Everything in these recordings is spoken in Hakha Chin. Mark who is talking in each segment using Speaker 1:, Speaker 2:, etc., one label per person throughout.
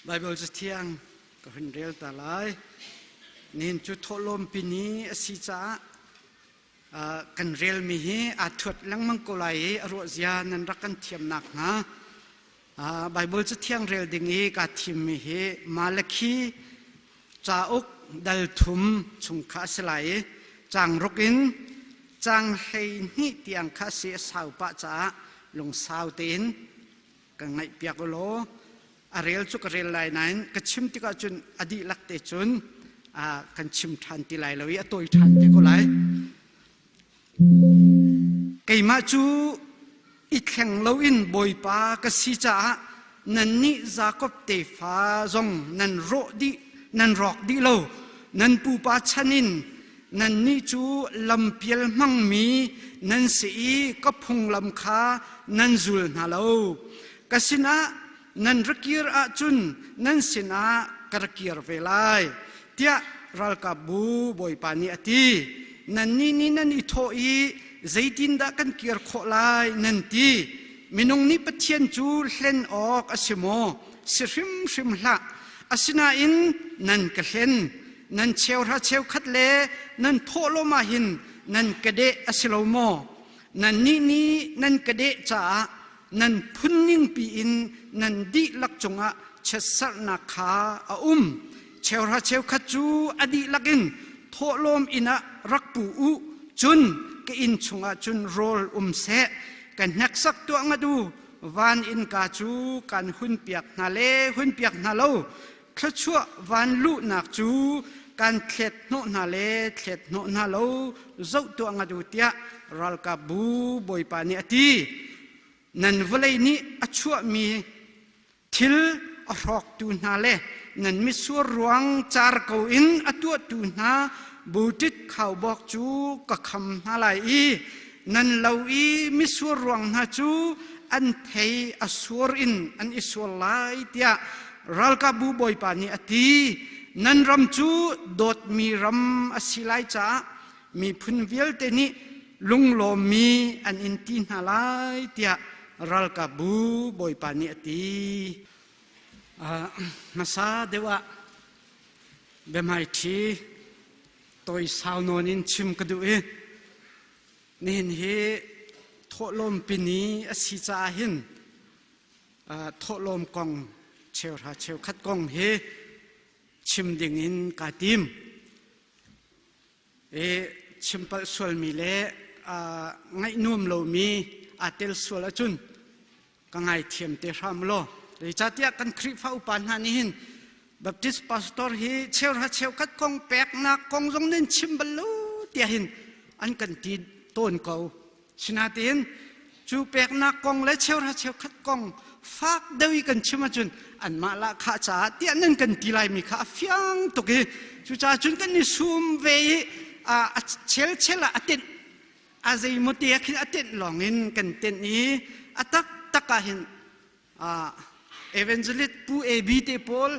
Speaker 1: Baibal Cathiang ka hun rel ta lai. Nihin cu thawhlawm pini a si caah kan relmi hi aa thuat lengmang ko lai i a ruah zia nan rak kan thiam nakhnga Baibal Cathiang rel ding i kaa thimmi hi Malakhi cauk dal thum chung kha a si lai i caang ruk in caang 12 tiang kha a si. A sau pah caah lungsau tein ka ngaihpiak u law a rel cu ka rel lai nain ka chim tikah cun a dihlak te cun kan chim ṭhan ti lai lo i a tawi ṭhan te ko lai. Keimah cu i thleng loin Bawipa ka si caah nannih Jakob tefa zong nan rawh dih nan rawk dih lo. Nan pupa chan in nannih cu lampial hmangmi nan si i ka phunglam kha nan zul hna lo. Ka sinah nan ra kir ahcun nan sinah ka ra kir ve lai, tiah ralkapbu Bawipa nih a ti. Nannih nih nan i thawh i zeitindah kan kir khawh lai nan ti. Minung nih Pathian cu hlen awk a si maw? Si hrimhrim hlah. Asinain nan ka hlen. Nan cheuhra cheukhat le nan thawhlawm ah hin nan ka deh a si lo maw? Nannih nih nan ka deh caah nan phunning piin nan dihlak cungah chiatserhnak kha a um. Cheuhra cheukhat cu a dihlak in thawhlawm inn ah rak pu u, cun ka inn chungah cun rawl um seh. Ka hneksak tuah ngat u, van innka cu kan hunpiak hna le hunpiak hna lo, thluachuah van luhnak cu kan thlet hnawh hna le thlet hnawh hna lo zoh tuah ngat u tiah ralkapbu Bawipa nih a ti. Nan vawlei nih a chuahmi thil a hrawktu hna le nan mitsur ruang car ko in a tuahtu hna buṭit khaubawk cu ka kham hna lai i nan lo i mitsur ruang hna cu an thei a sur in an i sual lai tiah ralkapbu Bawipa nih a ti. Nan ram cu dawtmi ram a si lai caah miphun vialte nih lunglawmmi an in ti hna lai tiah ralkapbu Bawipa nih a ti. Hmasa deuh ah biahmaiṭhi tawi sau nawn in chim ka duh i nihin hi thawhlawm pini a si caah hin thawhlawm kong cheuhra cheukhat kong hi chim ding in kaa tim. I chimpalh sualmi le ngaih nuam lomi aa tel sual ahcun ka ngaithiam te hram law. Zeicahtiah kan Khrihfa upa hna nih hin Baptist pastor hi cheuhra cheukhat kong peknak kong zong nan chim bal lo tiah hin an kan ti tawn ko. Sinain cu peknak kong le cheuhra cheukhat kong fak deuh i kan chim ahcun anmah lahkhah caah tiah nan kan ti laimi kha a fiang tuk i cucaah cun kan i sum ve i a chelchel ah a tenh a zeimaw te ah khin a tenh lawng in kan tenh i a taktak ah hin evangelist Pu AB te pawl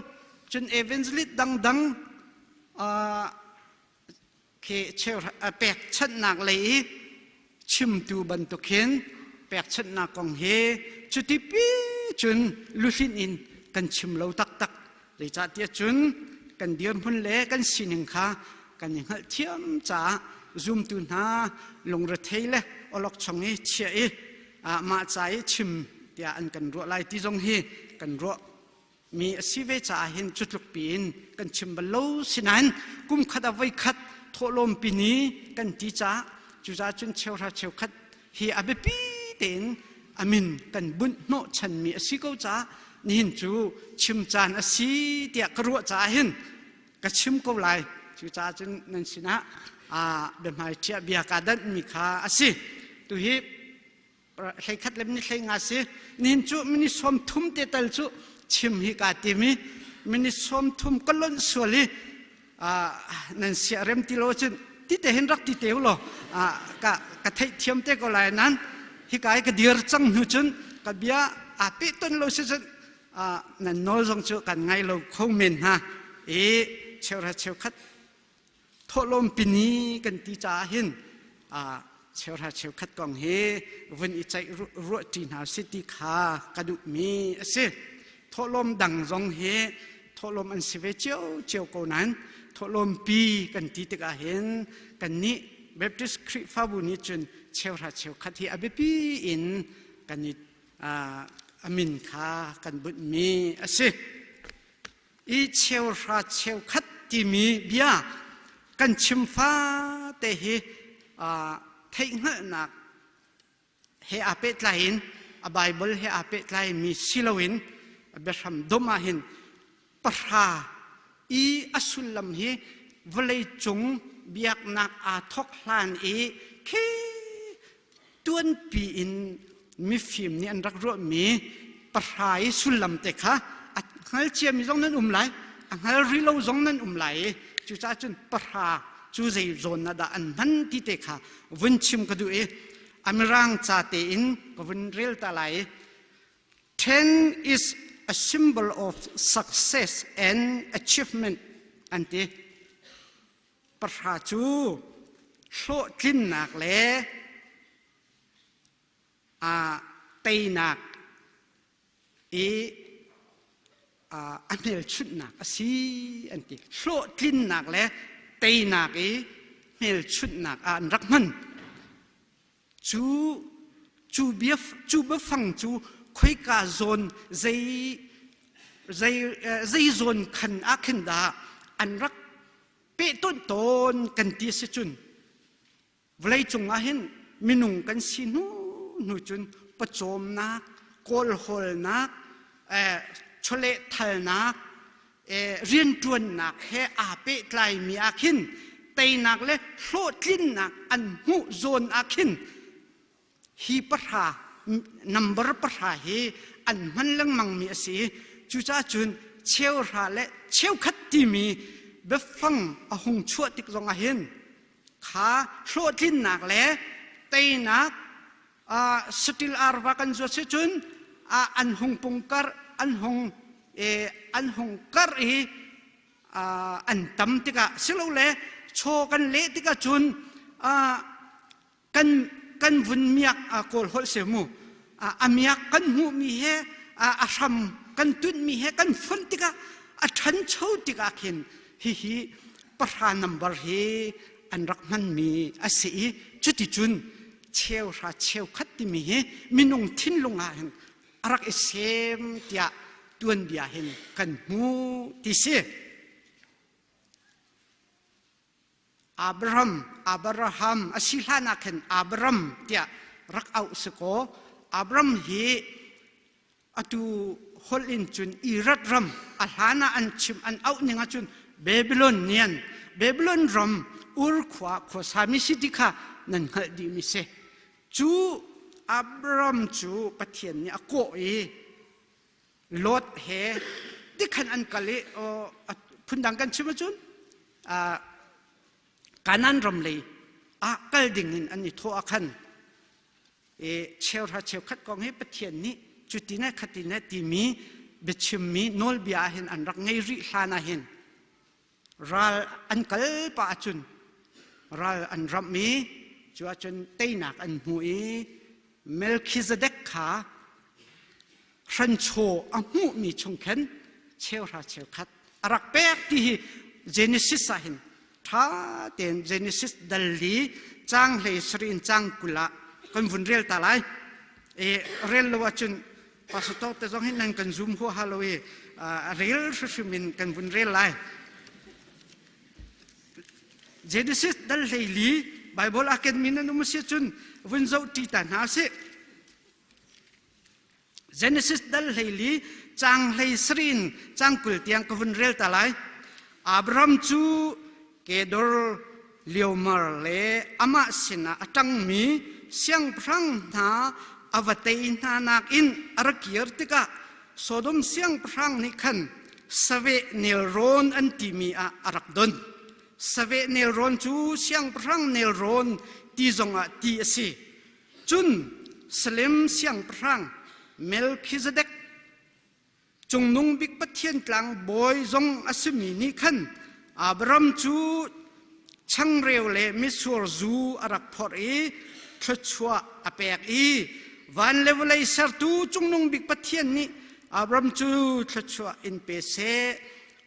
Speaker 1: cun evangelist dangdang khi pekchanhnak lei i chimtu bantuk hin pekchanhnak kong hi cuti pi cun luhlinh in kan chim lo taktak. Zeicahtiah cun kan dirhmun le kan sining kha kan i hngalhthiam caah zumtu hna lungrethei le awlokchong i chiah i mah ca i chim tiah an kan ruah lai ti zong hi kan ruah mi a si ve caah hin cu tluk piin kan chim bal lo. Sinain kum khat a voi khat thawhlawm pini kan ti caah cucaah cun cheuhra cheukhat hi a biapi tein a min kan bunh hnawh chanmi a si ko caah nihin cu chim caan a si tiah ka ruah caah hin ka chim ko lai. Cucaah cun nan sinah biahmai ṭhiah bia kaa danhmi kha a si. Tuhi 11 le minute 15 si. Nihin cu minute 30 te tal cu chim hi kaa tim i minute 30 ka lonh sual i nan sia rem ti lo cun ti te hin rak ti te u law ka ka theih thiam te ko lai. Nan hika i ka dir cang hnu cun ka bia aa peh ton lo si cun nan nawl zong cu kan ngai lo kho men hna i cheuhra cheukhat thawhlawm pini kan ti caah hin cheuhra cheukhat kong hi vun i ceih ruah ṭi hna si ti kha ka duhmi a si. Thawhlawm dang zong hi thawhlawm an si ve cio cio ko nain thawhlawm pi kan ti tikah hin kannih Baptist Khrihfabu nih cun cheuhra cheukhat hi a biapi in kan i a min kha kan bunhmi a si. I cheuhra cheukhat timi bia kan chim fate hi theihhngalhnak he aa pehtlai in a Bible he aa pehtlai mi si loin biahram dom ah hin pahra i a sullam hi vawlei cung biaknak aa thawk hlan i khi tuanpi in mifim nih an rak ruahmi pahra i sullam te kha a hngal ciami zong nan um lai a hngal rih lo zong nan um lai i cucaah cun pahra cu zei zawn ah dah an hman ti te kha vun chim ka duh i a mirang ca tein ka vun rel ta lai i Ten is a symbol of success and achievement an ti. Pahra cu hlawhtlinnak le a teinak i a hmelchunhnak a si an ti. Hlawhtlinnak le teinak i hmelchunhnak ah an rak hman. Cu cu bia cu biafang cu khoika zawn zei zei zei zawn khan ah khin dah an rak pehtonh tawn kan ti a si cun Vawleicung ah hin minung kan si hnu hnu cun pawcawmnak, kawlhawlnak, eh, chawlehthalnak, eh, rianṭuannak he aa pehtlaimi ah khin teinak le hlawhtlinnak an hmuh zawn ah khin hi pahra number pahra hi an hman lengmangmi a si i cucaah cun cheuhra le cheukhat timi biafang a hung chuah tik zong ah hin kha hlawhtlinnak le teinak satil arva kan zuat si cun an hung pungkar an hung an hung kar i an tam tikah silole chaw kan leh tikah cun kan kan vun miak kawl holh se mu a miak kan hmuhmi he a hram kan tunhmi he kan fonh tikah a ṭhancho tikah khin hihi pahra number hi an rak hmanmi a si i cuticun cheuhra cheukhat timi hi minung thinlung ah hin a rak i sem tiah tuanbia hin kan hmu ti si. Abraham, Abraham a si hlan ah khin Abram tiah rak auh si kaw Abram hi atu holh in cun Iraq ram a hlan ah an chim an auh ning ahcun Babylon nian Babylon ram Ur khua khuasami si ti kha nan hngalh dihmi si. Cu Abram cu Pathian nih a kawh i Lot he tikhan an kal i phundang kan chim ahcun Kanan ram lei ah kal ding in an i thawh ah khan cheuhra cheukhat kong hi Pathian nih cuti ne khati ne timi biachimmi nawlbia ah hin an rak ngei rih hlan ah hin ral an kal pah ahcun ral an ramh i cu ahcun teinak an hmu i Melchizedek kha hranchaw a hmuhmi chung khin cheuhra cheukhat a rak pek ti hi Genesis ah hin ṭha tein Genesis dal li caang hlei sarih in caang 20 ah kan vun rel ta lai. E, rel lo ahcun pastor te zong hin nan kan zoom huaha lo i a rel hrimhrim in kan vun rel lai. Genesis dal hlei li Bible a kenmi nan um si cun vun zoh ṭi ta hna sih. Genesis dal hleili caang hlei sarih in caang 20 tiang ka vun rel ta lai. Abraham cu Kedor Leomar le amah sinah a ṭangmi siangpahrang hna a va tei hna nakin a ra kir tikah Sodom siangpahrang nih khan saveh nelrawn an timi ah a rak don. Saveh nelrawn cu siangpahrang nelrawn ti zongah ti a si. Cun Salem siangpahrang Melkhizedek Cungnung bik Pathian tlangbawi zong a simi nih khan Abraham cu changreu le mitsur zu a rak phorh i thluachuah a pek i van le vawlei sertu Cungnung bik Pathian nih. Abram cu thluachuah in pe seh.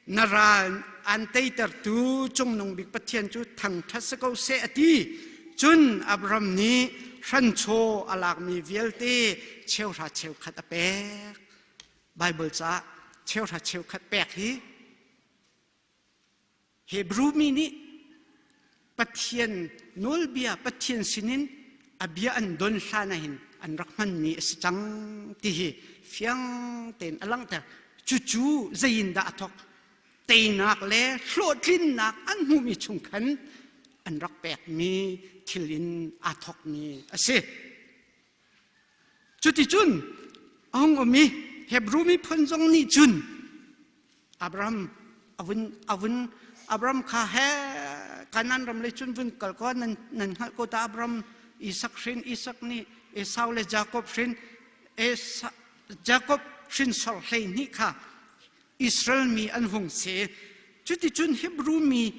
Speaker 1: Na ral an teitertu Cungnung Bik Pathian cu thangṭhat si ko seh a ti. Cun Abram nih hranchaw a lakmi vialte cheuhra cheukhat a pek. Baibal caah cheuhra cheukhat pek hi Hebrew mi nih Pathian nawlbia Pathian sinin a bia an don hlan ahhin an rak hmanmi a si cang ti hi fiang tein a langhter. Cucu zei in dah a thawk? Teinak le hlawhtlinnak an hmuhmi chung khan an rak pekmi thil in aa thawkmi a si. Cuticun a hung um i Hebrew miphun zong nih cun Abraham a vun a vun Abraham kha he Kanaan ram lei cun vun kal ko nan nan hngalh ko ta Abraham Isak hrin Isak nih Esau le Jakob hrin Esa, Jakob hrinsor 12 kha Israel mi an hung si. Cuticun Hebrew mi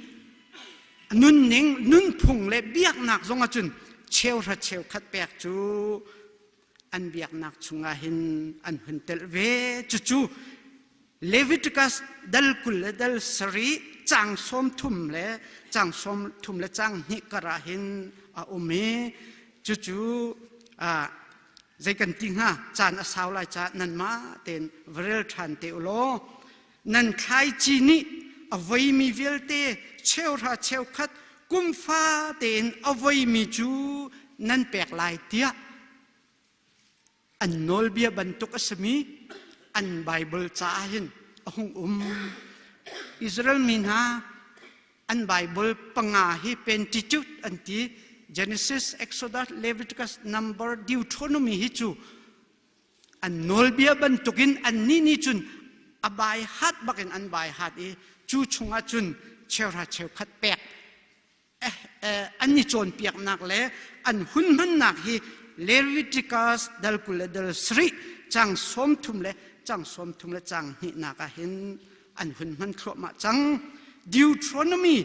Speaker 1: nunning, nunphung le biaknak zong ahcun cheuhra cheukhat pek cu an biaknak chungah hin an hun telh ve. Cucu Leviticus dal 20 le dal sarih cang 30 le cang 30 le cang hnih kar ah hin a um i cucu zei kan ti hnga caan a sau lai caah nanmah tein va rel ṭhan te u law nan thlaici nih a voimi vialte cheuhra cheukhat kumfa tein a voimi cu nan pek lai tiah an nawlbia bantuk a simi an Baibal caah hin a hung um. Israel mi hna An Bible panga hi Pentateuch an ti. Genesis, Exodus, Leviticus, Number, Deuteronomy hi cu an nawlbia bantukin annih nih cun a bai hat bakin an bai hat i cu chungah cun cheuhra cheukhat pek an i cawnpiaknak le an hun hmannak hi Leviticus dal 20 le dal sarih cang 30 le cang 30 le cang hnihnak ah hin an hun hman thluahmah cang. Deuteronomy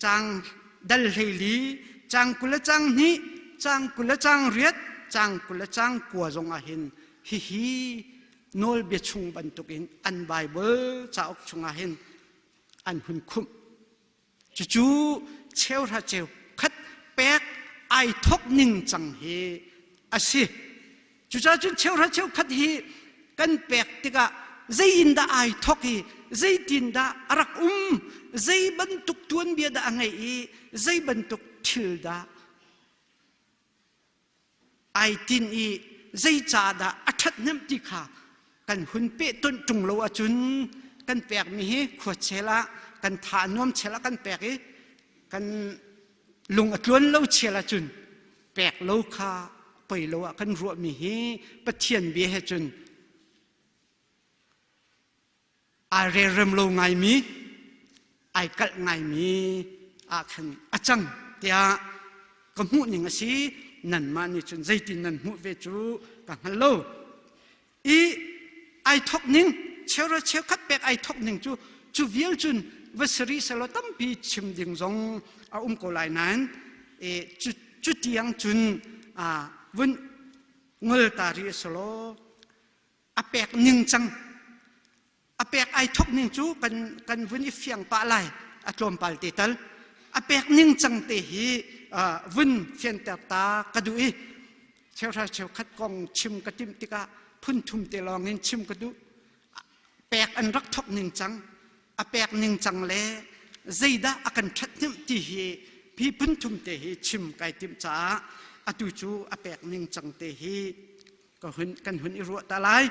Speaker 1: cang dal 14, cang 20 le cang hnih, cang 20 le cang riat, cang 20 le cang kua zong ah hin hihi nawlbia chung bantukin an Bible cauk chungah hin an hun khumh. Cucu cheuhra cheu khat pek ai thok ning cang hi a si. Cucaah cun cheuhra cheu khat hi kan pek tikah zei in dah ai thok i zeitin dah a rak um, zei bantuk tuanbia dah a ngeih i zei bantuk thil dah ai tin i zeicahdah a ṭhathnem ti kha kan hun pehtonh ṭung lo ahcun kan pekmi hi khua chel ah kan tha a nuam chel ah kan pek i kan lung a tluan lo chel ahcun pek lo kha poi lo ah kan ruahmi hi Pathian bia he cun Ai relrem lo ngaimi, ai kalh ngaimi ah khan a cang tiah ka hmuh ning a si. Nanmah nih cun zeitin nan hmuh ve cu ka hngal lo. I ai thok ning, cheuhra cheukhat pek ai thok ning cu cu vial cun va si rih selaw tampi chim ding zong a um ko lai nain e, cu, cu tiang cun vun ngol ta rih selaw a pek ning cang a pek ai thok ning cu kan kan vun i fiang pah lai a tlawmpal te tal a pek ning cang te hi vun fianter ta ka duh i cheuhra cheukhat kong chim ka timh tikah phun thum te lawng in chim ka duh pek an rak thok ning cang a pek ning cang le zeidah a kan ṭhathnemh ti hi hi phun thum te hi chim kai timh caah atu cu a pek ning cang te hi ka hun kan hun i ruah ta lai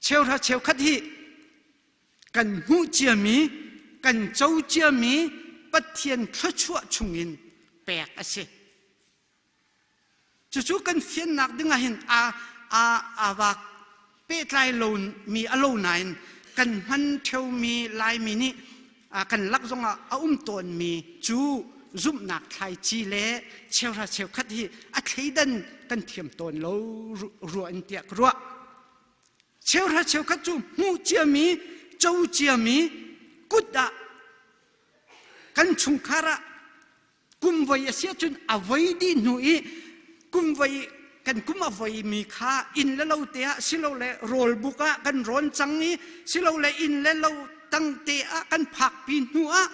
Speaker 1: cheuhra cheukhat hi kan hmuh ciami kan co ciami Pathian thluachuah chungin pek a si cucu kan fiannak dingah hin a a a vak pehtlai lo mi a lo nain kan hman ṭheumi Laimi nih kan lak zongah a um tawnmi cu zumhnak thlaici le cheuhra cheukhat hi a thleidan kan thiam tawn lo ruah in tiah ka ruah. Cheuhra cheukhat cu hmuh ciami, co ciami kut ah kan chungkhar ah kum voi a si ahcun a voi dih hnu i kum voi. kan kum a voimi kha inn le lo te ah silole rawlbuk ah kan rawn cang i silole inn le lo tang te ah kan phakpi hnu ah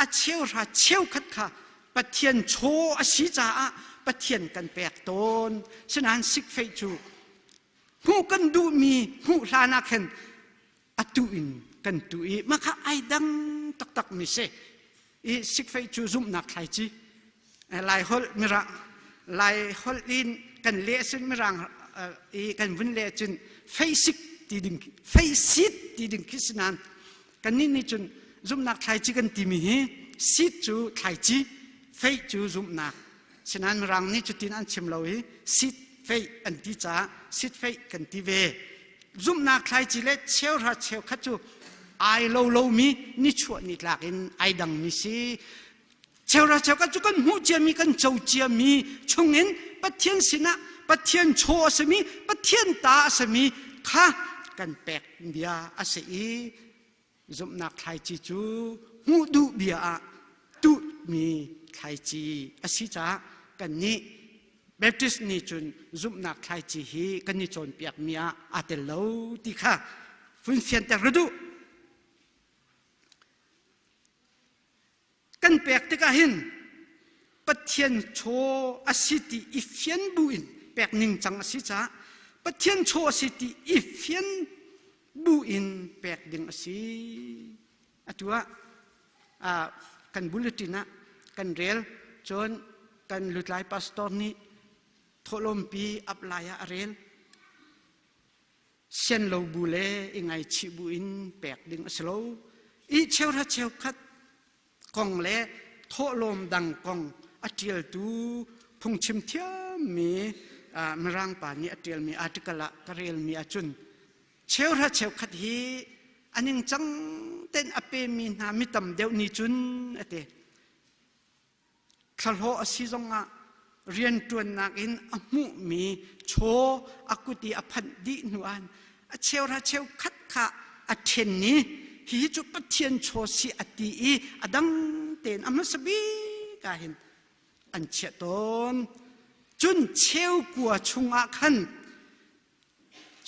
Speaker 1: a cheuhra cheukhat kha Pathian chaw a si caah Pathian kan pek tawn. Sinain sikfeih cu hmuh kan duhmi hmuh hlan ah khan atu in kan tu i mah kha ai dang taktak mi si. I sikfeih cu zumhnak thlaici. Lai holh mirang Lai holh in kan leh sin mirang i kan vun leh cun feisik ti ding feisit ti ding khi si nain kannih nih cun zumhnak thlaici kan timi hi seed cu thlaici fei cu zumhnak sinain mirang nih cutin an chim lo i seed fei an ti caah seed fei kan ti ve zumhnak thlaici le cheuhra cheukhat cu ai lo lomi nichuah nitlak in ai dangmi si Cheuhra cheukhat cu kan hmuh ciami kan co ciami chungin Pathian sinah Pathian chaw a simi Pathian ta a simi kha kan pek bia a si i zumhnak thlaici cu hmuh duh bia ah tuhmi thlaici a si caah kannih Baptist nih cun zumhnak thlaici hi kan i cawnpiakmi ah aa tel lo ti kha vun fianter ka duh. Kan pek tikah hin Pathian chaw a si ti i fian bu in pek ningcang a si caah Pathian chaw a si ti i fian bu in pek ding a si. Atu ah kan bulletin ah kan rel cun kan lutlai pastor nih thawhlawmpi ap lai ah a rel. Sian lo bu le i ngaichih bu in pek ding a si lo. I cheuhra cheukhat kong le thawhlawm dang kong a ṭialtu phungchim thiammi Mirang pa nih a ṭialmi article ah ka relmi ahcun cheuhra cheukhat hi a ningcang tein a pemi hna mi tam deuh nih cun a ti. Thlahlawh a si zongah rianṭuannak in a hmuhmi chaw a kut i a phanh dih hnu ah a cheuhra cheukhat kha a ṭhen i hihi cu Pathian chaw si a ti i a dang tein a hmasa bik ah hin an chiah tawn. Cun cheukua chungah khan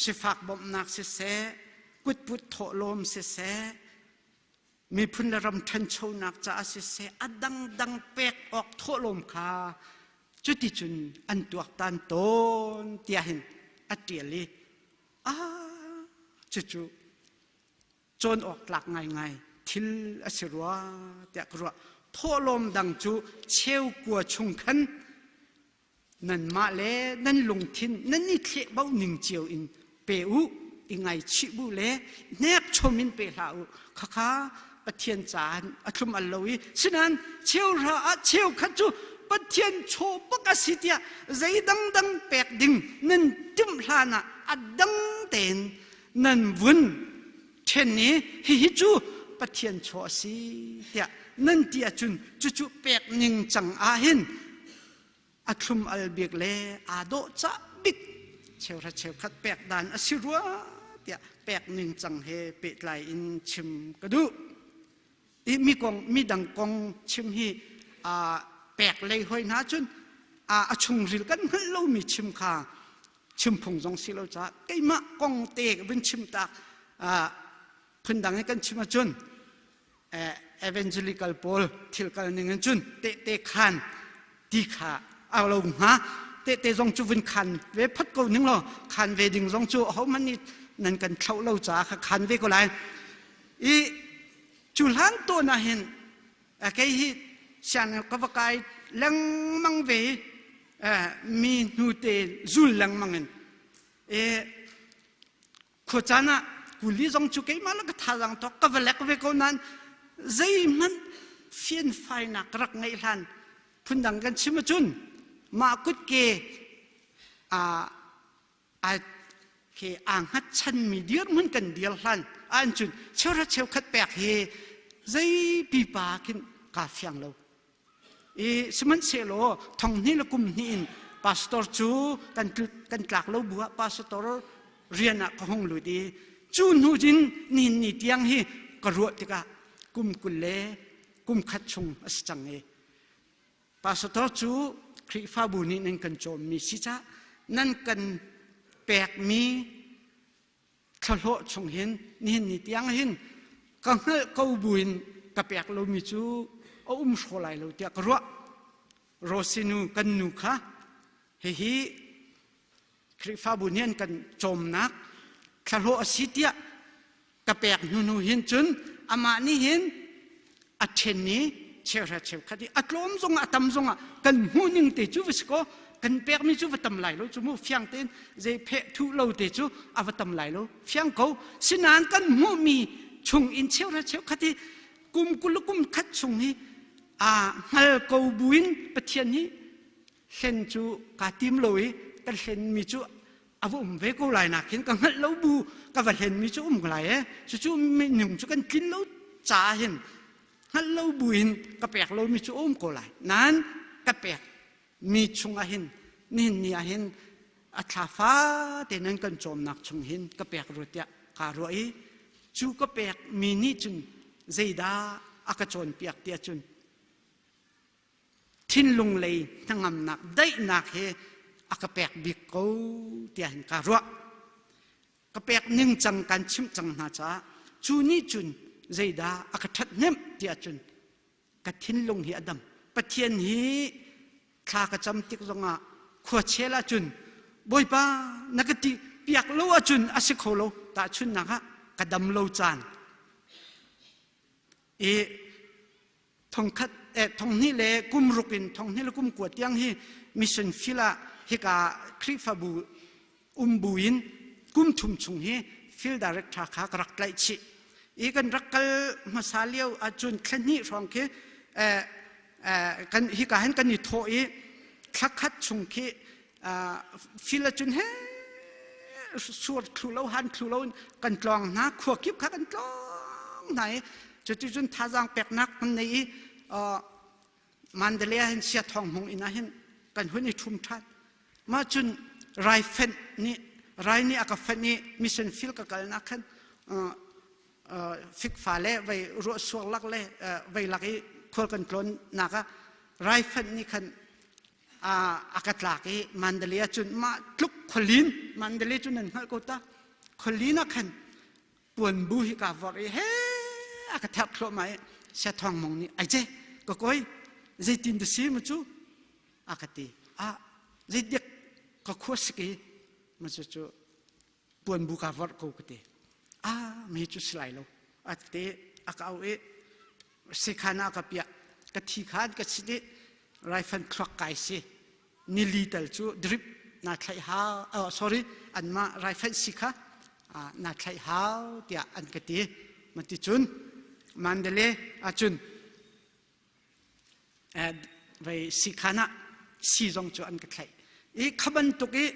Speaker 1: sifak bawmhnak siseh, kutput thawhlawm siseh, miphun le ram ṭhanchonak caah siseh a dangdang pek awk thawhlawm kha cuticun an tuaktan tawn tiah hin a ṭial i ah cucu cawn awk tlak ngaingai thil a si rua tiah ka ruah. Thawhlawm dang cu cheukua chung khan nanmah le nan lungthin nan i thlehbo ning cio in pe u i ngaichih bu le hnek chom in pe hlah u khakha Pathian caan a thlum al lo i sinain cheuhra ah cheukhat cu Pathian chaw bak a si tiah zei dangdang pek ding nan timh hlan ah a dang tein nan vun ṭhen i hihi cu Pathian chaw a si tiah nan ti ahcun cucu pek ning cang ah hin a thlum al bik le aa dawh cah bik cheuhra cheukhat pek dan a si rua tiah pek ning cang he pehtlai in chim ka duh. I mi kong mi dang kong chim hi pek lei hoi hna cun a chungril kan hngalh lomi chim kha chimphung zong si lo caah keimah kong te vun chim tak phundang in kan chim ahcun evangelical pawl thil kal ning in cun tehte khan ti kha a lo hnga tehte zong cu vun khan ve phot ko ning law khan ve ding zong cu ahohmanh nih nan kan thloh lo caah kha khan ve ko lai i cu hlan tawn ah hin kei hi siang ka va kai lengmang ve mi hnu te zul lengmang in khuacaan ah kuli zong cu keimah le ka thazaang tawk ka va lek ve ko nain zeihmanh fianfainak rak ngeih hlan phundang kan chim ahcun mah kutke a ke aa hngatchanmi dirhmun kan dir hlan ahcun cun cheuhra cheukhat pek hi zei pipa khin kaa fiang lo. I sihmanhsehlaw thong hnih le kum hnih in pastor cu kan kan tlak lo bu ah pastor rian ah ka hung lut i cu hnu cun nihin ni tiang hi ka ruah tikah kum 20 le kum khat chung a si cang i Pastor cu Khrihfabu nih nan kan cawmmi si cah. nan kan pekmi thlahlawh chung hin nihin ni tiang hin ka hngalh ko buin ka pek lomi cu a um hraw lai lo tiah ka ruah. Rosinu kan nu kha hihi Khrihfabu nih an kan cawmnak thlahlawh a si tiah ka pek hnu hnu hin cun amah nih hin a ṭhen i cheuhra cheukhat i a tlawm zongah a tam zongah kan hmuh ning te cu va si kaw kan pekmi cu va tam lai lo cu mu fiang tein zei pheh thuh lo te cu a va tam lai lo fiang ko sinain kan hmuhmi chung in cheuhra cheukhat hi kum 20 kum khat chung hi a hngal ko buin Pathian hi hlen cu kaa tim lo i ka hlenmi cu a va um ve ko lai nak hin ka hngalh lo bu ka va hlenmi cu um lai e cucu minung cu kan tlin lo caah hin hngalh lo bu in ka pek lomi cu um ko lai nain ka pek mi chungah hin nihin ni ah hin a thla fate nan kan cawmnak chung hin ka pek rua tiah kaa ruah i cu ka pek mi nih cun zeidah a ka cawnpiak tiah cun thinlung lei hnangamnak daihnak he a ka pek bik ko tiah hin kaa ruah. Ka pek ningcang kan chimh cang hna caah cu nih cun zeidah a ka ṭhathnemh tiah cun ka thinlung hi a dam. Pathian hi thla ka cam tik zongah khua chel ahcun Bawipa na ka ti piak lo ahcun a si kho lo tahchunhnak ah ka dam lo caan i thongkhat eh, thonghnih le kum ruk in thonghnih le kum kua tiang hi mission field ah hika Khrihfabu um bu in kum thum chung hi field director kha ka rak tlaih chih i kan rak kal hmasa lio ahcun thla hnih hrawng khi eh, eh, kan hika hin kan i thawh i thla khat chung khi field ahcun he sur thlu lo han thlu lo in kan tlawng hna khua kip kha kan tlawng hna i cuticun thazaang peknak kan nei i Mandalay ah hin sia thawng hmung inn ah hin kan hun i ṭhum ṭhan mah cun rai fenh nih rai nih a ka fenh i mission field ka kalnak khan fikfa le vei ruah suak lak le vei lak i khual kan tlawn nak ah rai fenh nih khan a ka tlak i Mandalay ah cun mah tluk khualin Mandalay cu nan hngalh ko ta khualin ah khan puanbu hi ka vorh i he a ka therh thluahmah i sia thawng mong nih ai ce ka koi zeitin da si mu cu a ka ti a zeidik ka khua sik i ma cu cu puanbu ka vorh ko ka ti a mi cu si lai lo a ti a ka au i sekhan ah ka piah ka thi khan ka sit i raifan thluak kai si nili tal cu drip na thlaih hau oh, sorry anmah raifan si kha na thlaih hau tiah an ka ti ma ti cun Mandalay ahcun vei sikhan ah si zong cu an ka thlaih i kha bantuk i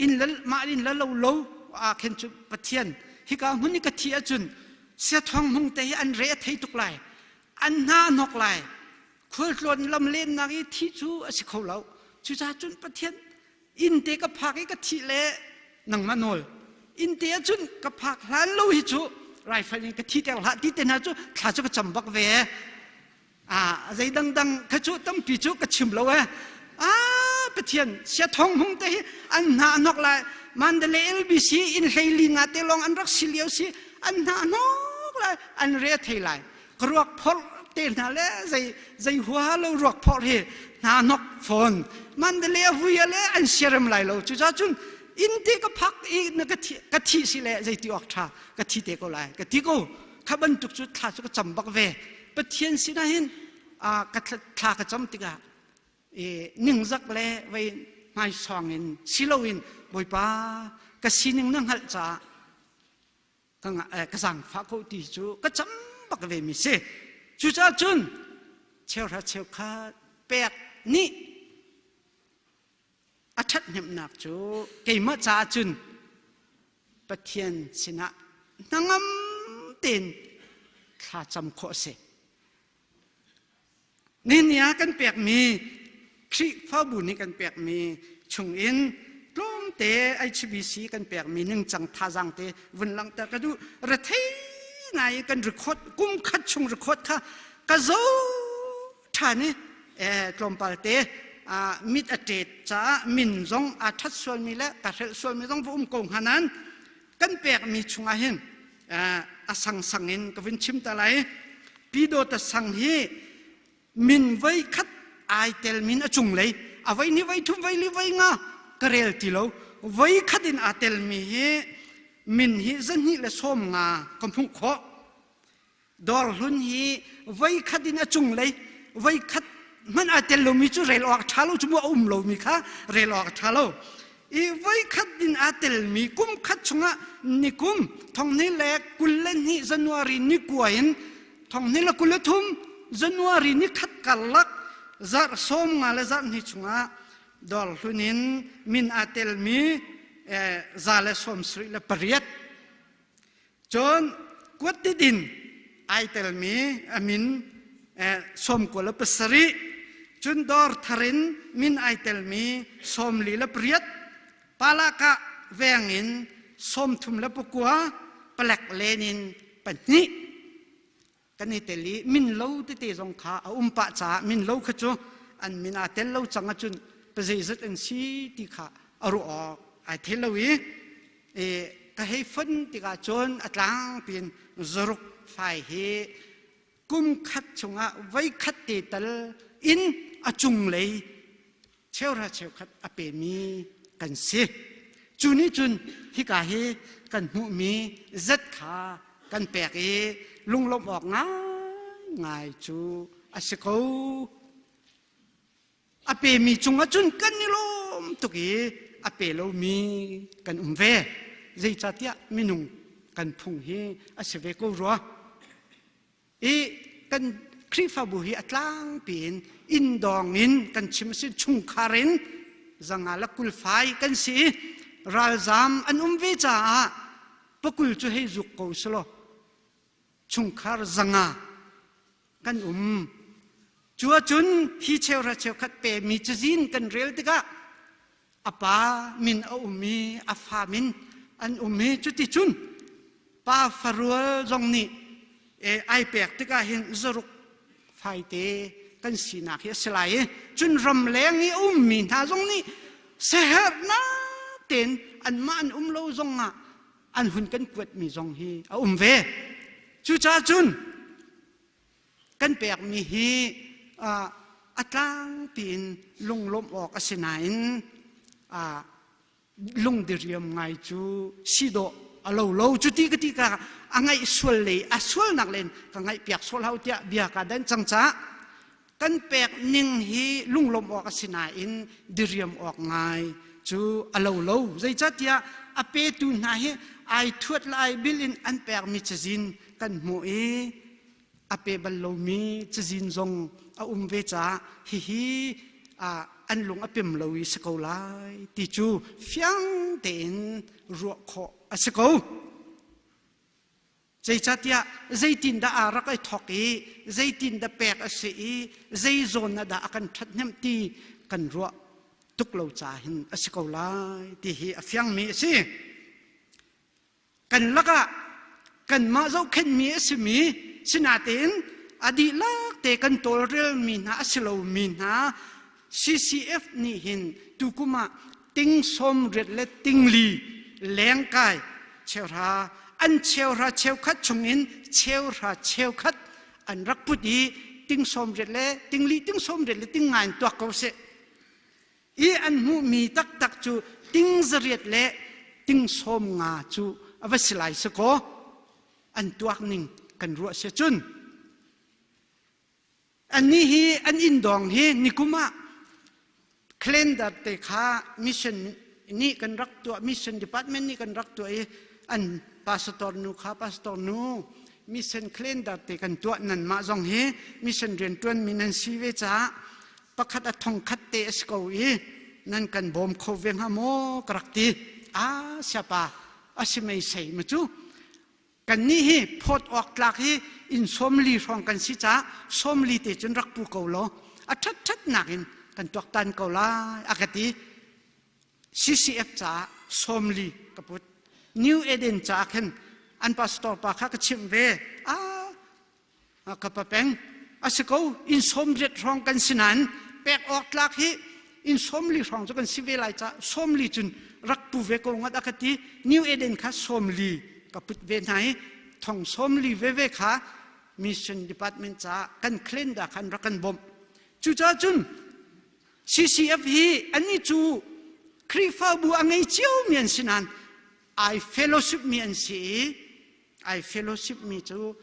Speaker 1: inn le mah inn le lo lo ah khin cu Pathian hika hmun i ka thi ahcun siathong hmung te hi an re a thei tuk lai an hna a hnok lai khualtlawn lam lennak i thi cu a si kho lo cucaah cun Pathian inn te ka phak i ka thih le nangmah nawl inn te ahcun ka phak hlan lo hi cu raifal in ka thi ter hlah ti te hna cu thla cu ka cam bak ve Ah, zei dangdang kha cu tampi cu ka chim lo eh. Ah, Pathian sia thong hung te hi an hna nok lai. Mandalay LBC in hleili nga te long an rak si lio si an hna nok lai an re thei lai. Ka ruak phor te hna le zei zei hua lo ruak phor hi hna nok phone. Mandalay a vui le an siarem lai lo. Cuca cun inn te ka phak i na ka thi ka thi si le zei ti awk tha ka thi te ko lai ka ti ko kha bantuk cu thla cu ka cam bak ve Pathian sinah hin ka thla ka cam tikah ningzak le vei hmaisawng in si loin Bawipa ka sining na hngalh caah ka zaangfah ko ti cu ka cam bak ve mi si cucaah cun cheuhra cheukhat pek nih a ṭhathnemhnak cu keimah caah cun Pathian sinah hnangam tein thlacam khawh a si. Nihin ah kan pekmi Khrihfabu nih kan pekmi chungin tlawmte HBC kan pekmi ningcang thazaang te vun langhter ka duh. Rethei ngai kan record kum khat chung record kha ka zo ṭhan i tlawmpal te. Mit a ṭet caah min zong aa ṭhat sualmi le ka hrelh sualmi zong va um ko hnga nain kan pekmi chungah hin a sangsang in ka vun chim ta lai. Pyidawta sang hi min voi khat ai tel min a cunglei a voi ni voi thum voi li voi nga ka rel ti lo voi khat in aa telmi hi min hi 215 ka hmuh khawh. Dawrhlun hi voi khat in a cunglei voi khat hmanh aa tel lomi cu rel awk ṭha lo cu mu a um lomi kha rel awk ṭha lo. I voi khat in aa telmi kum khat chungah ni kum 2022 January ni kua in 2023 January ni khat karlak zarh 15 le zarh hnih chungah dawrhlun in min aa telmi 178. Cun kuattit in ai telmi a min 97, cun dawr thar in min ai telmi 48, palaka veng in 39, palek len in pahnih kan i tel i min lo tete zong kha a um pah caah min lo kha cu an min aa tel lo cang ahcun pazeizat an si ti kha a ruah awk ai thei lo i ka hei fon tikah cun a tlangpi in zaruk fai hi kum khat chungah voi khat te tal in a cunglei cheuhra cheukhat a pemi kan si. Cu nih cun hika hi kan hmuhmi zat kha kan pek i lunglawmh awk ngaingai cu a si ko. A pemi cungah cun kan i lawm tuk i a pe lomi kan um ve. Zeicahtiah minung kan phung hi a si ve ko rua. I kan Khrihfabu hi a tlangpi in inndawng in kan chim a si chungkhar in 125 kan si i ralzaam an um ve caah pakul cu hei zuk ko selaw chungkhar 500 kan um. Cu ahcun hi cheuhra cheukhat pemi cazin kan rel tikah a pa min a um i a fa min an um i cuticun pa farual zong nih ai pek tikah hin zaruk faite kan sinak hi a si lai i cun ramleng i a ummi hna zong nih siaherhnak tein anmah an um lo zong ah an hun kan kuatmi zong hi a um ve. Cucaah cun kan pekmi hi a tlangpi in lunglawmh awk a si nain lungdiriam ngai cu si dawh a lo lo. Cuti ka ti ka a ngaih sual lei a sualnak len ka ngaih piak sual hau tiah bia ka dan cang caah kan pek ning hi lunglawmh awk a si nain diriam awk ngai cu a lo lo. Zeicahtiah a petu hna hi ai thuat le ai bil in an pekmi cazin kan hmuh i a pe bal lomi cazin zong a um ve caah hihi an lung a pem lo i si ko lai ti cu fiang tein ruah khawh a si ko. Zeicahtiah zeitindah aa rak i thawk i zeitindah pek a si i zei zawn ah dah a kan ṭhathnemh ti kan ruah tuk lo caah hin a si ko lai ti hi a fiangmi a si. Kan lakah kanmah zohkhenhmi a simi sinatein a dihlak te kan tawlrelmi hna a si lomi hna CCF nih hin tukum ah ting 80 le ting li lengkai cheuhra an cheuhra cheukhat chungin cheuhra cheukhat an rak put i ting 80 le ting li ting 80 le ting nga in tuak ko seh. I an hmuhmi taktak cu ting 800 le ting 50 cu a va si lai sakaw an tuak ning kan ruah si cun annih hi an inn dawng hi nikum ah calendar te kha mission nih kan rak tuah, mission department nih kan rak tuah i an pastor nu kha, pastor nu, mission calendar te kan tuah, nanmah zong hi mission riantuan mi nan si ve caah pakhat a thong khat te a si ko i nan kan bawm kho ve hnga maw ka rak ti. A siapa a si mei sei ma cu kannih hi phawt awk tlak hi inn 40 hrawng kan si caah 40 te cun rak pu ko law a ṭhat ṭhatnak in kan tuaktan ko lai a ka ti. CCF caah 40 ka put. New Eden caah khin an pastor pa kha ka chimh ve. A ka pa peng a si ko, inn 80 hrawng kan si nain pek awk tlak hi. In 40 hrawng cu kan si ve lai ca 40 cun rak pu ve ko ngat a ka ti. New Eden kha 40 ka put ve hna i thong 40 veve kha mission department caah kan calendar khan rak kan bawmh. Cucaah cun CCF hi annih cu Khrihfabu a ngei ciomi an si nain ai fellowship mi an si i ai fellowship mi cu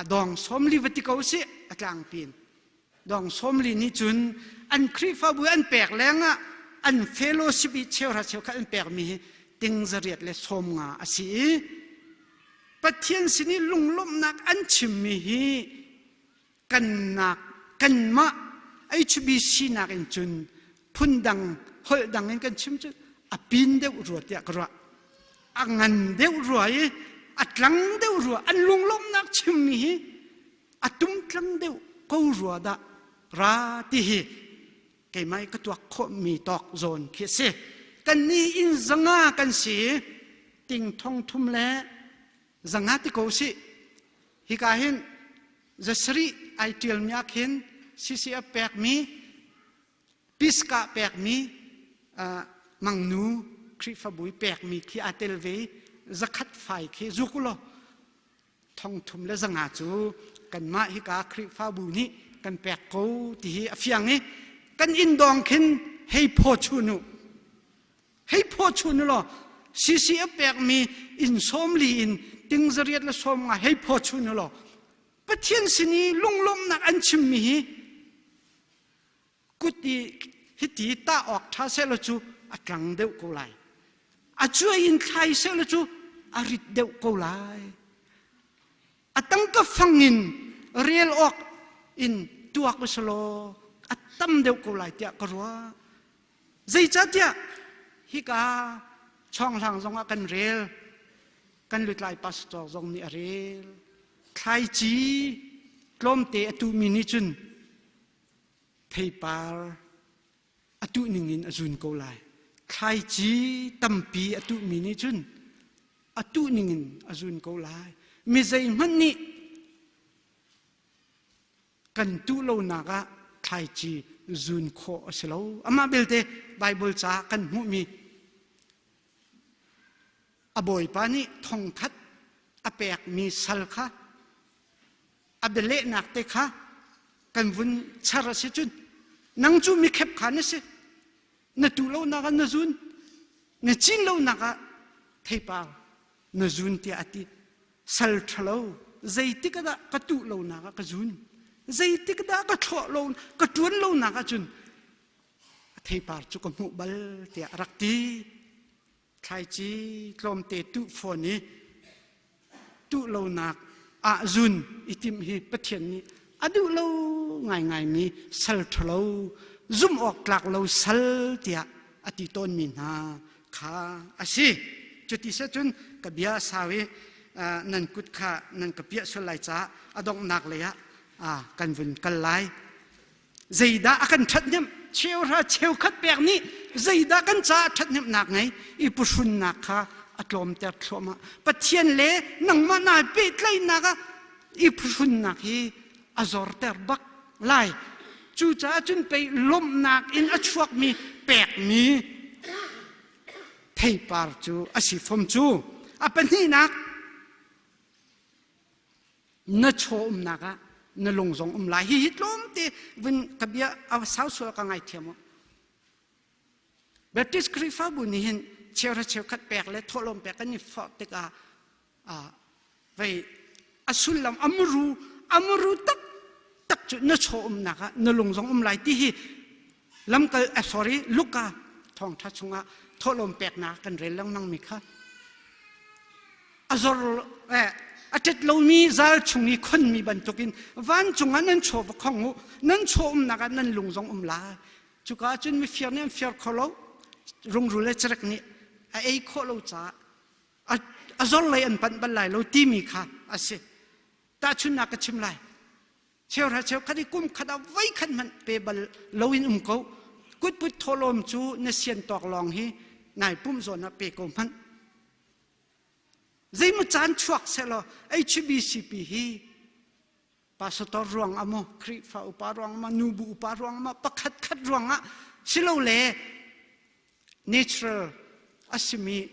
Speaker 1: a dong 40 va ti ko sih a tlangpi in dong 40 nih cun an Khrihfabu an pek lengah an fellowship i cheuhra cheukhat an pekmi hi ting zariat le 50 a si i Pathian sin i lunglawmhnak an chimmi hi kannak kanmah HBC nak in cun phundang holh dang in kan chim cu a pin deuh rua tiah ka ruah. A ngan deuh rua i a tlang deuh rua an lunglawmhnak chimmi hi a tumtlang deuh ko rua dah ra ti hi keimah i ka tuak khawhmi tawk zawn khi a si. Kannih inn 500 kan si i ting thong thum le 500 ti ko sih. Hika hin zasarih ai ṭialmi ah khin CCF pekmi Pisgah pekmi mangnu Khrihfabu i pekmi khi aa tel ve i zakhat fai khi zuk u law thong thum le 500 cu kanmah hika Khrihfabu nih kan pek ko ti hi a fiang i kan inn dawng khin hei phaw chun u hei phaw chun u law CCF pekmi inn 40 in ting zariat le 50 hei phaw chun u law Pathian sin i lunglawmhnak an chimmi hi kut i hiti tah awk ṭha sehlaw cu a tlang deuh ko lai. A cuai in thlai sehlaw cu a rit deuh ko lai. A tangka fang in rel awk in tuak u selaw a tam deuh ko lai tiah ka ruah. Zeicahtiah hika chawnghlang zongah kan rel, kan lutlai pastor zong nih a rel. Thlaici tlawmte a tuhmi nih cun theipar a tuh ningin a zun ko lai. Thlaici tampi a tuhmi nih cun a tuh ningin a zun ko lai. Mi zeihmanh nih kan tuh lonak ah thlaici zun khawh a si lo. Amah belte Baibal ca kan hmuhmi a bawipa nih thongkhat a pekmi sal kha a bialehnak te kha kan vun char a si cun nang cu mikhep kha na si na tuh lonak ah na zun na cin lonak ah theipar na zun tiah a ti sal ṭhalo zeitik ah dah ka tuh lonak ah ka zun zeitik dah ka thlawh lo ka ṭuan lonak ah cun a theipar cu ka hmuh bal tiah a rak ti Thlaici tlawmte tuh fawn i tuh lonak ah zun i timh hi Pathian nih a duh lo ngaingaimi sal ṭhalo zumh awk tlak lo sal tiah a ti tawnmi hna kha a si. Cuti seh cun ka bia a sau i nan kut kha nan ka piah sual lai caah a donghnak lei ah kan vun kal lai. Zeidah a kan ṭhathnemh? Cheuhra cheukhat pek nih zeidah kan caah ṭhathnemhnak ngei? I puhrunnak kha a tlawmter thluahmah. Pathian le nangmah naa pehtlaihnak ah i phuhrunnak hi a zorter bak lai. Cucaah cun pei lawmhnak in a chuakmi pekmi theipar cu a si fom cu. A pahnihnak, na chaw umnak ah na lung zong um lai. Hihi tlawmte vun ka bia a sau sual ka ngaithiam u. Baptist Khrihfabu nih hin cheuhra cheukhat pek le thawhlawm pek kan i forh tikah vei a sullam a muru a muru tak tak cu na chaw umnak ah na lung zong um lai ti hi lamkal eh, sorry Luka thawngtha chungah thawhlawm peknak kan rel lengmang mi kha a zor eh, a ṭet lomi zal chung i khonmi bantukin vancung ah nan chaw va khong u nan chaw umnak ah nan lung zong um lai cuka ah cun mifir nih an fir kho lo rungrul le cerek nih a ei khawh lo caah a zor lei an panh bal lai lo timi kha a si tahchunhnak ka chim lai cheuhra cheukhat i kum khat ah voi khat hmanh pe bal loin um ko kutput thawhlawm cu na sian tawk lawng hi nai pumh zawn ah pe ko hmanh Zeimaw caan chuak sehlaw HBCP hi pastor ruang ah maw Khrihfa upa ruang ah maw nubu upa ruang ah maw pakhat khat ruang ah. Silole natural a simi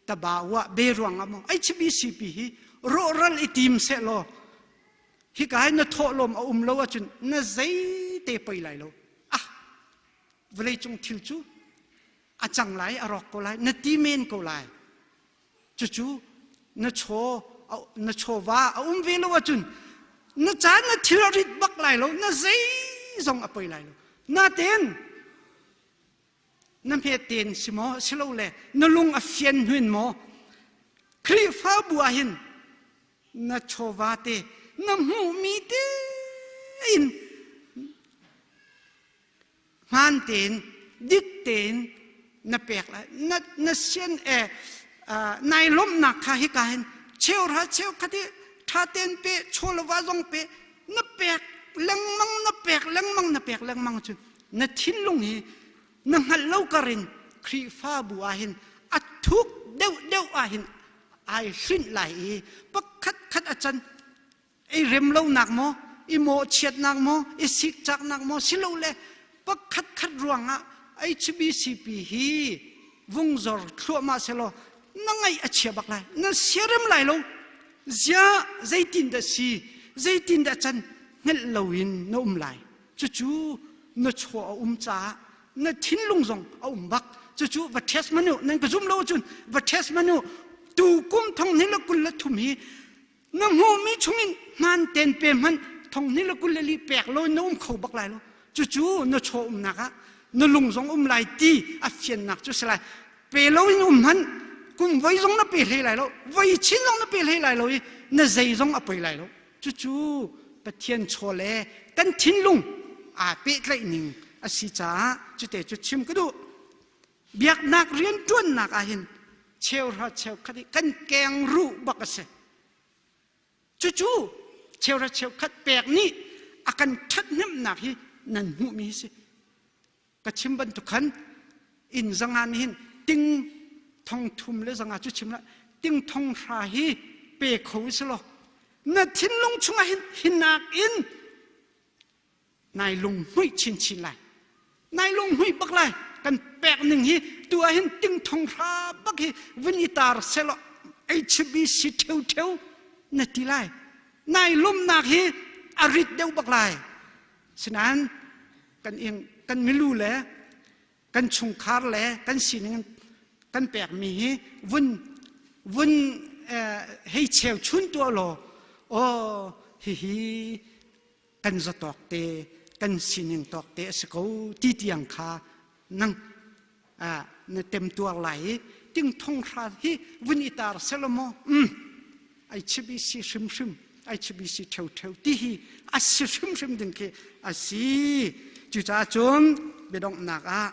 Speaker 1: taba wa be ruang ah maw HBCP hi rawhral i tim seh law hika hi na thawhlawm a um lo ahcun na zeite poi lai lo. Ah vawleicung thil cu a cang lai a rawk ko lai na ti men ko lai. Cucu na chaw na chawva a um ve lo ahcun na caan na thil a rit bak lai lo na zei zong a poi lai lo. Natein na hmetten si maw silole na lung a fian hnuin maw Khrihfabu ah hin na chawva te na hmuhmi te in hmaan tein dik tein na pek lai na na sian e nai lawmhnak kha hika hin cheuhra cheukhat hi ṭha tein pe chawlova zong pe na pek lengmang na pek lengmang na pek lengmang cu na thinlung hi na hngalh lo kar in Khrihfabu ah hin a thuk deuh deuh ah hin ai hlinh lai i pakhat khat a can i rem lonak maw i mawhchiatnak maw i sikcaknak maw silole pakhat khat ruangah HBCP hi vungzor thluahmah selaw na ngaih a chia bak lai na siarem lai lo zia zeitin dah si zeitin dah can hngelh loin na um lai cucu na chaw a um caah na thinlung zong a um bak cucu va test manu nan ka zum lo cun va test manu tu kum thong ni le kul le thum hi na hmuhmi chungin hmaan ten pe hmanh thong ni le kul le li pek lo na um kho bak lai lo cucu na chaw umnak ah na lung zong um lai ti a fiannak cu si lai pe lo in um hmanh kum voi zong na pe hlei lai lo voi chin zong na pe hlei lai lo i na zei zong a poi lai lo cucu Pathian chaw le kan thinlung aa pehtlaih ning a si caah cute cu chim ka duh biaknak rianṭuannak ah hin cheuhra cheukhat hi kan keng ruh bak a si cucu cheuhra cheukhat pek nih a kan ṭhathnemhnak hi nan hmuhmi hi si ka chim bantuk khan inn zanga nih hin ting thong thum le zanga cu chim la ting thong hra hi pe kho si law na thinlung chungah hin hinak in nai lunghmuih chinchin lai nai lunghmuih bak lai kan pek ning hi tu ah hin ting thong hra bak hi vun i tar selaw HBC theu theu na ti lai nai lumnak hi a rit deuh bak lai sinain kan ing kan milu le kan chungkhar le kan sining kan pekmi hi vun vun hei cheu chun tuah law aw hihi kan zatawk te kan sining tawk te a si ko ti tiang kha nang na temtuar lai i ting thong hra hi vun i tar selaw um ai chibisi hrimhrim ai chibisi theu theu ti hi a si hrimhrim ding khi a si cucaah cun biadonghnak ah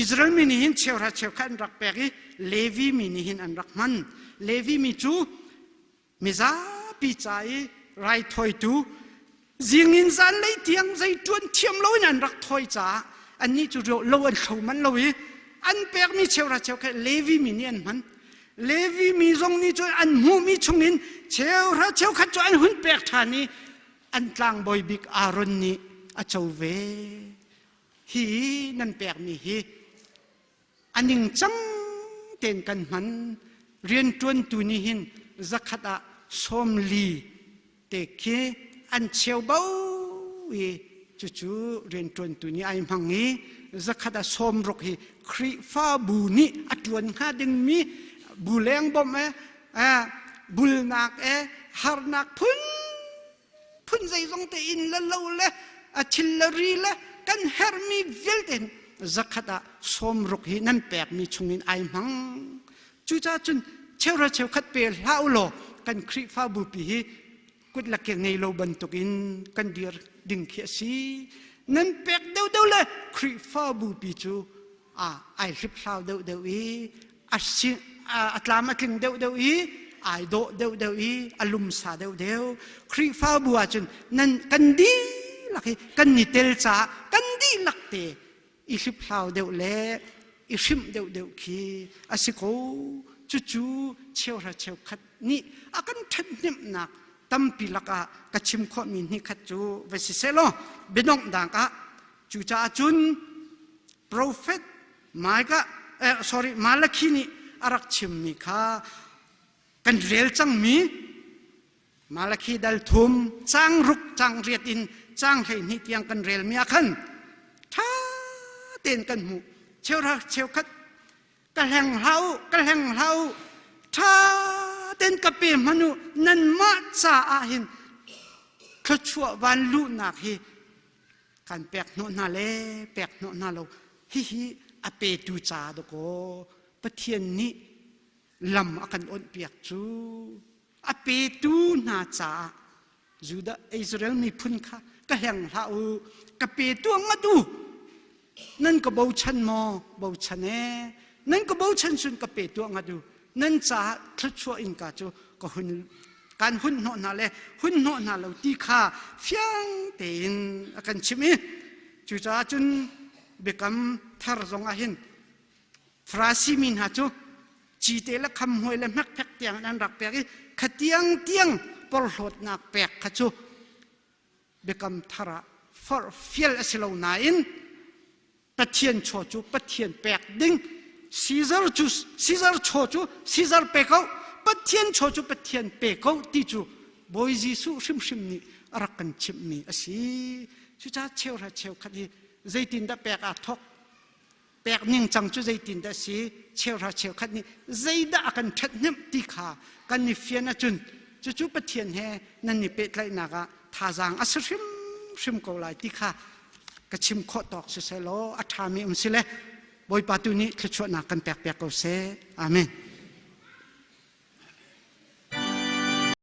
Speaker 1: Israel mi nih hin cheuhra cheukhat an rak pek i Levi mi nih hin an rak hman. Levi mi cu mizapi ca i raithawitu zing in zanlei tiang zei ṭuan thiam loin an rak thawi caah annih cu lo an thlo manh lo i an pekmi cheuhra cheukhat Levi mi nih an hman. Levi mi zong nih cun an hmuhmi chungin cheuhra cheukhat cu an hun pek ṭhan i an tlangbawi bik Aaron nih a co ve. Hi nan pekmi hi a ningcang tein kan hman rianṭuantu nih hin zakhat ah sawmli te khi an cheu bo i cucu rianṭuantu nih ai hmang i zakhat ah sawmruk hi Khrihfabu nih a ṭuan hnga dingmi bu leng bawmh e bulnak e harnak phun phun zeizong te in le lo le a thil le ri le kan herhmi vialte zakhat ah sawmruk hi nan pekmi chungin ai hmang cucaah cun cheuhra cheukhat pe hlah u law kan Khrihfabu pi hi kut le ke ngei lo bantukin kan dir ding khi a si nan pek deuhdeuh le Khrihfabu pi cu a ai hliphlau deuhdeuh i a si a tlam a tling deuhdeuh i ai dawh deuhdeuh i a lumsa deuhdeuh Khrihfabu ahcun nan kan dihlak hi kan ni tel caah kan dihlak te i hliphlau deuh le i hrimh deuhdeuh khi a si ko cucu cheuhra cheukhat nih a kan ṭhathnemhnak tampi lakah ka chim khawhmi hnih khat cu va si seh law biadonghnak ah. Cucaah cun profet Micah eh, sorry Malakhi nih a rak chimmi kha kan rel cangmi Malakhi dal thum cang ruk cang riat in cang 12 tiang kan relmi ah khan ṭha tein kan hmuh. Cheuhra cheukhat ka hleng hlah u, ka hleng hlah u, ṭha tein ka pe hmanh u, nanmah caah hin thluachuah van luhnak hi kan pek hnawh hna le pek hnawh hna lo. Hihi a petu ca dakaw Pathian nih lam a kan onhpiak cu a petu hna caah. Judah Israel miphun kha ka hleng hlah u, ka pe tuah ngat u. Nan ka bochan maw? Bochan e. Nan ka bochan sun ka pe tuah ngat u. Nan caah thluachuah innka cu ka hun kan hun hnawh hna le hun hnawh hna lo ti kha fiang tein a kan chimh i cucaah cun biakam thar zong ah hin Farasi mi hna cu cite le khamhmuai le hmekphek tiang an rak pek i khatiang tiang porhlawtnak pek kha cu biakam thar ah forh fial a si lo nain Pathian chaw cu Pathian pek ding, Caesar cu Caesar chaw cu Caesar pe ko, Pathian chaw cu Pathian pe ko ti cu Bawi Jesuh hrimhrim nih a rak kan chimhmi a si. Cucaah cheuhra cheukhat hi zeitindah pek aa thawk? Pek ningcang cu zeitindah a si? Cheuhra cheukhat nih zeidah a kan ṭhathnemh ti kha kan i fian ahcun cucu Pathian he nan i pehtlaihnak ah thazaang a si hrimhrim ko lai ti kha ka chim khawh tawk siseh law a ṭhami um si le Bawipa tu nih thluachuahnak kan pek piak ko seh. Amen.